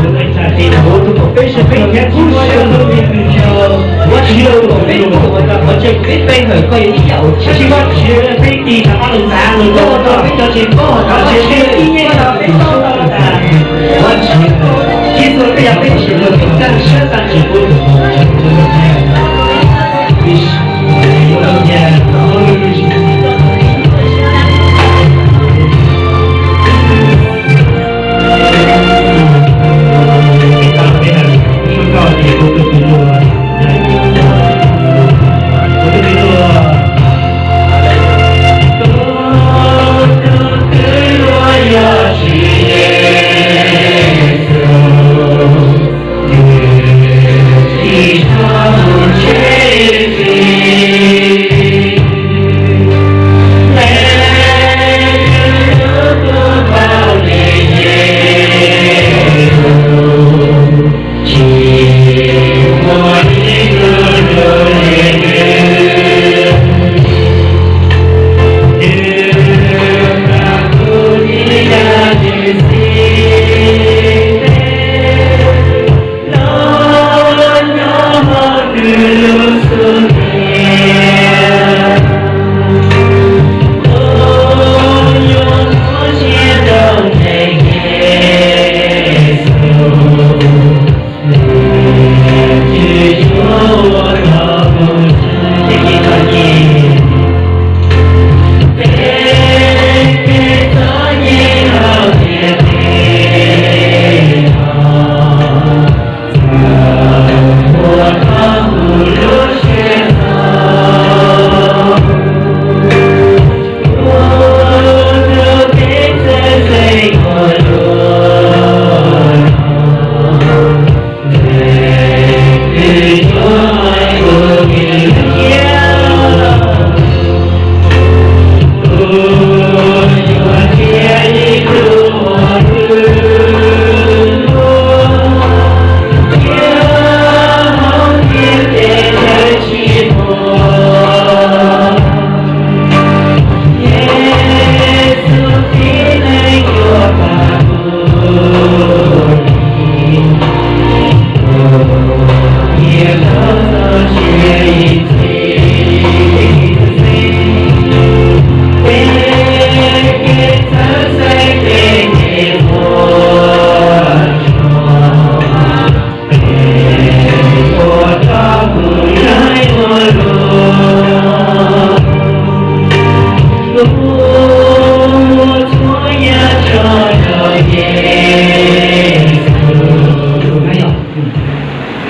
Vajtswv, peb sawv peb khiav kub siab hlub li kws tsaug, Vajtswv, peb tuaj ua rau qhov tseeb, peb pe hawm koj yog ib yam uas tshwj xeeb, Vajtswv, peb tig rau ob leeg xav los rau peb cov tseem paub hais tias Vajtswv, peb ib nyuag rau peb paub tau tas Vajtswv, Yexus peb yog peb tsis muaj peb txawj siab txawj tsis pub tus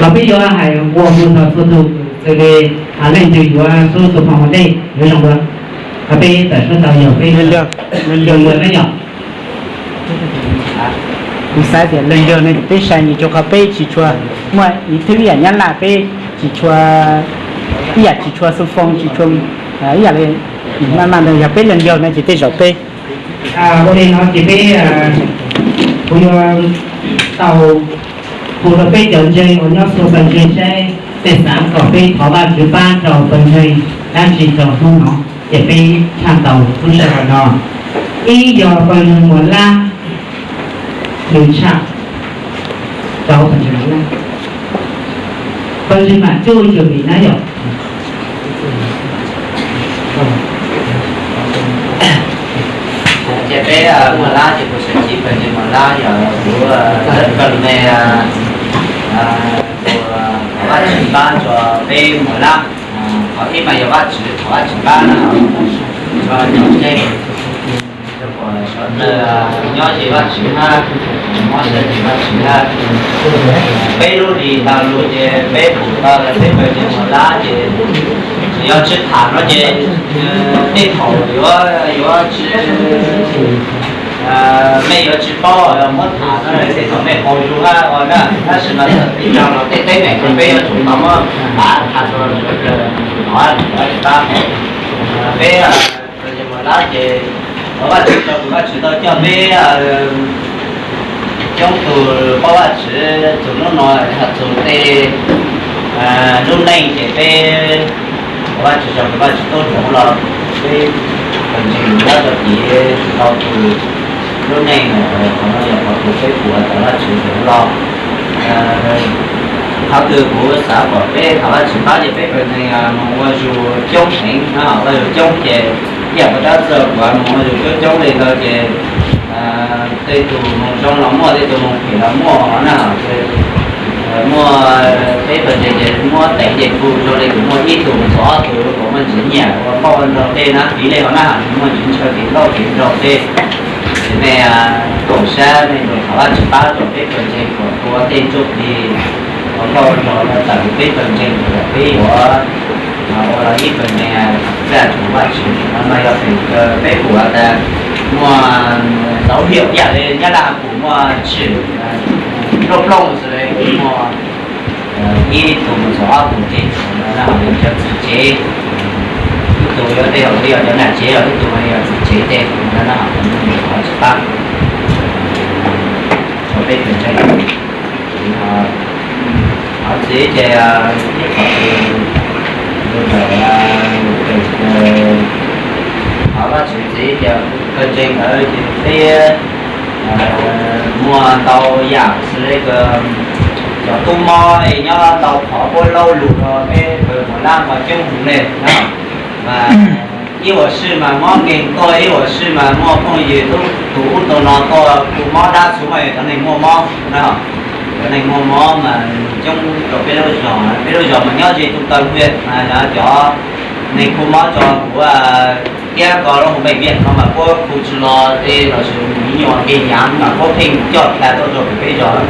Los peb yuav hais ua mus txog txhua tus, xws li leej twg yuav xub xub phoom ua ntej yuav zoo dua. Qhov peb tawm suab tau yog peb leej yog, leej yog na yom. Kuv xav tias leej yog no ces peb sai ntsis rau qhov peb tsis tshua muaj ib thwb ib yam Nyab Laj, peb tsis tshua ib yam tsis tshua xu foo tsis tshua ib yam li maj maj ntawd, yog peb leej yog no ces tej zaum peb ua li no ces peb, kuv yuav tau hu rau peb cov ntseeg uas nyob xu Pawg Ntseeg saib tej xav kom peb thov Vajtswv pab rau Pawg Ntseeg dab tsi rau hnub no, ces peb tshaj tau lub sij hawm no. Ib yog Pawg Ntseeg Muas Lab, nws tshaj rau Pawg Ntseeg Muas Lab, Pawg Ntseeg Mam Cuj Cuam Vim na yom. Ces peb Muas Lab ces kuv xav txog Pawg Ntseeg Muas Lab yog kuv kawg me, kuv thov Vajtswv pab rau peb Muas Lab. Qhov ib mas yog Vajtswv, thov Vajtswv pab na, rau cov ntseeg, rau kom sawv daws nyob ze Vajtswv hab, mob sab ntsws Vajtswv hab. Peb lub hlis tag lug ces peb pum tau lawv peb Pawg Ntseeg Muas Lab ces yog tsis tham no ces tej thaum yuav, yuav tsis, mej yuav tsis paub, muab tham no tej thaum mej qaug zug hab os na. Tab sis mas txawm li cas los tej teeb meem no peb yuav tsum tau muab tham rau sawv daws, thov Vajtswv pab. Peb Pawg Ntseeg Muas Lab ces Thov Vajtswv rau tus Vajtswv tau coj peb coob tus paub Vajtswv txug hnub no, txug tej lub neej ces peb thov Vajtswv rau tus Vajtswv tub hloov los peb pawg ntseeg nyob rau tim tau tus lub neej no, qhov no yog qhov tus peb puav thov Vajtswv hloov los. Qhov twg kuv xav kom peb thov Vajtswv pab ces peb pawg ntseeg mus ua zug coob heev no, ua zug coob ces ib yam pab rab txuas kuv mus ua zug coob coob li ntawd ces tej tus mus zoo los muaj, tej tus mus phem los muaj na. Muaj peb pawg ntseeg ces muab teev ces kuj zoo li kuv muaj ib tug mus txog ob tug, kuv muaj ntsis nyiam ua nkauj ua nraug tej na, piv li hauv na, muaj ntsis ntshaw kev nkauj kev nraug tej. Ces nej koom sab nej thov Vajtswv pab rau peb pawg ntseeg kom tua tej ntsuj plig ua nkauj ua nraug no tawm peb pawg ntseeg kom peb yuav ua los ib pawg ntseeg raj tsum Vajtswv no mas yog feem peb kuv tas muaj dấu hiệu ib yam li Nyab Laj kuv muaj tshwm nplooj plooj xws li muaj ib tug mus txog ob tug ces cov txiv tsev, ib tug yuav tej hauv li yog cov nam tsev, ib tug yog txiv tsev tej no na, qhov tsis pab rau peb pawg ntseeg. Qhov txiv ces ib qhov tus ntawm pem thov Vajtswv txiv ces pawg ntseeg ntawd ces peb muaj ntau yam xws li cov tub mob nyob ntau qhov puab laub lug rau peb pawg Hmoob Lab mas coob heev li na. Mas ib uas sij mas mob nkeeg tuaj, ib uas sij mas muaj phooj ywg tub tus ub tus no tuaj, kuj mob dab tsi mas yog cov neeg muaj mob na, cov neeg muaj mob mas coob rau peb lub zos, peb lub zos mas nyob ze tus taw hwj mas cov neeg kuj mob tso kuv thiab koj lub hauv npeej viaj no mas puab khu tsi los tej los sis me nyuam nkeeg nyav mas puab pheej coj dha tuaj rau pem peb zos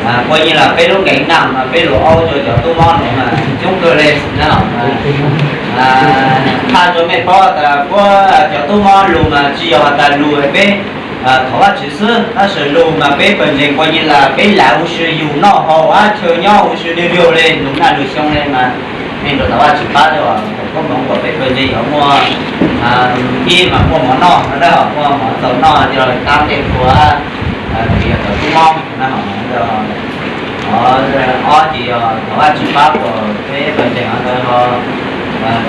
mas puab yeej lam peb lub nkeeg naj mas peb lug aub rau cov tub mob no mas coob kawg li na. Qha rau mej paub tas puab cov tub mob lug mas tsis yog has tas lug peb thov Vajtswv xwb, tab sis lug mas peb pawg ntseeg puab yeej lam peb lam huv si yug noj haus hab chaw nyob huv si dig lug li lug naj lug xyoo li mas nej rau thov Vajtswv pab rau puab moov kom peb pawg ntseeg yuav muaj ib mas muaj mov noj na, muaj mov txaus noj, yog tab tej qhua, yog cov tub mob na. Ob ces yog thov Vajtswv pab kom peb pawg ntseeg ntawd ho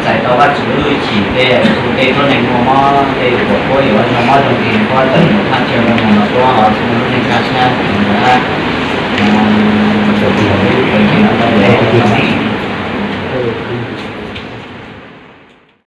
txais tau Vajtswv lub hwj chim tej, tej tuab neeg muaj mob tej kom puab yuav zoo mob zoo nkeeg, puab tawm mus thaj chaw no mus los puab ho txhua lub neej kaj siab ntawd. Pawg ntseeg ntawd